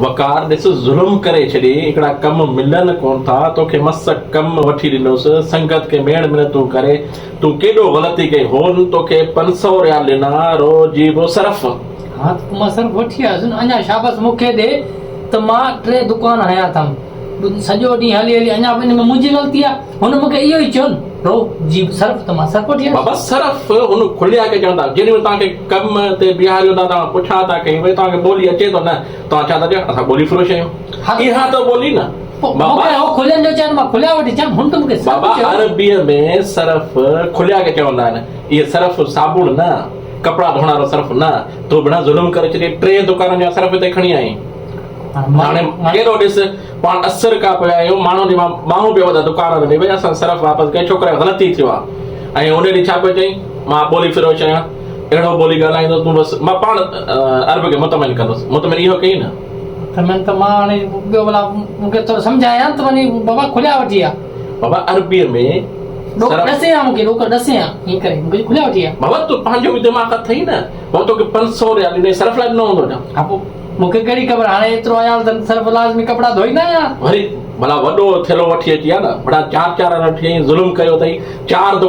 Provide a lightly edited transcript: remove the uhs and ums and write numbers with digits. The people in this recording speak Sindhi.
وقار ڏس ظلم ڪري ڇڏي هڪڙا ڪم ملن ڪون ٿا توکي مس ڪم وٺي ڏنوس سنگت کي ميڙ منتون ڪري تون ڪيڏو غلطي ڪئي هون توکي 500 ريال ڏنا رو جيبو صرف. ها ته پوء مان صرف وٺي آيس نه اڃا شابس مون کي ڏي ته مان ٽي دڪان هنيا اٿم سڄو ڏينهن هلي هلي اڃا به ان ۾ منهنجي غلطي آ هن مون کي اهو ئي چيو نه رو جيب صرف ته مان صرف وٺي آيس. بابا صرف هن کليا کي چوندا جيڏي مهل توهان کي ڪم تي بيهاريون ٿا توهان پڇا ٿا ڪيون ڀئي توهان کي ٻولي اچي ٿو نه توهان ڇا ٿا چئو اسان ٻولي فروش آهيون اها ته ٻولي نه بابا مون کي هو کلين جو چين مان کليا وٺي چيم هن ته مون کي صرف بابا چيو. عربيء ۾ صرف کليا کي چوندا آهن اهي صرف صابڻ نه ڪپڙا ڌوئڻ وارو صرف نه تو بنا ظلم ڪري ڇڏي ٽي دڪانن جا صرف هتي کڻي آئين هاڻي ڪهڙو ڏس پاڻ اسر کان پوء آيو ماڻهو جي مان ٻانهون پيو وڌا دڪان ۾ ڀئي اسان صرف واپس ڪئي ڇوڪري غلطي ٿيو آ ۽ ان ڏينهن ڇا پيو چئين مان ٻولي فروش آهيان اهڙو ٻولي ڳالهائيندو تون بس مان پاڻ عرب کي مطمئن ڪندس مطمئن اهو ڪئي نه مطمئن ته مان هاڻي ٻيو ڀلا مون کي ٿورو سمجهايان ته وڃي بابا کليا وٺي آ بابا عربي ۾ ڏوڪڙ ڏسين ها مون کي ڏوڪڙ ڏسين ها ائين ڪري مون کي کليا وٺي آ بابا تو پنهنجو به دماغ اٿئي نه بابا توکي 500 ريال ڏني صرف لاء ڏنو هوندو ڇا ها پوء مون کي ڪهڙي خبر هاڻي ايترو عيال اٿن صرف لازمي ڪپڙا ڌوئيندا آهيان. وري ڀلا وڏو ٿيلهو وٺي اچي ها نه ڀلا چار چار وٺي آئين ظلم ڪيو اٿئي چار.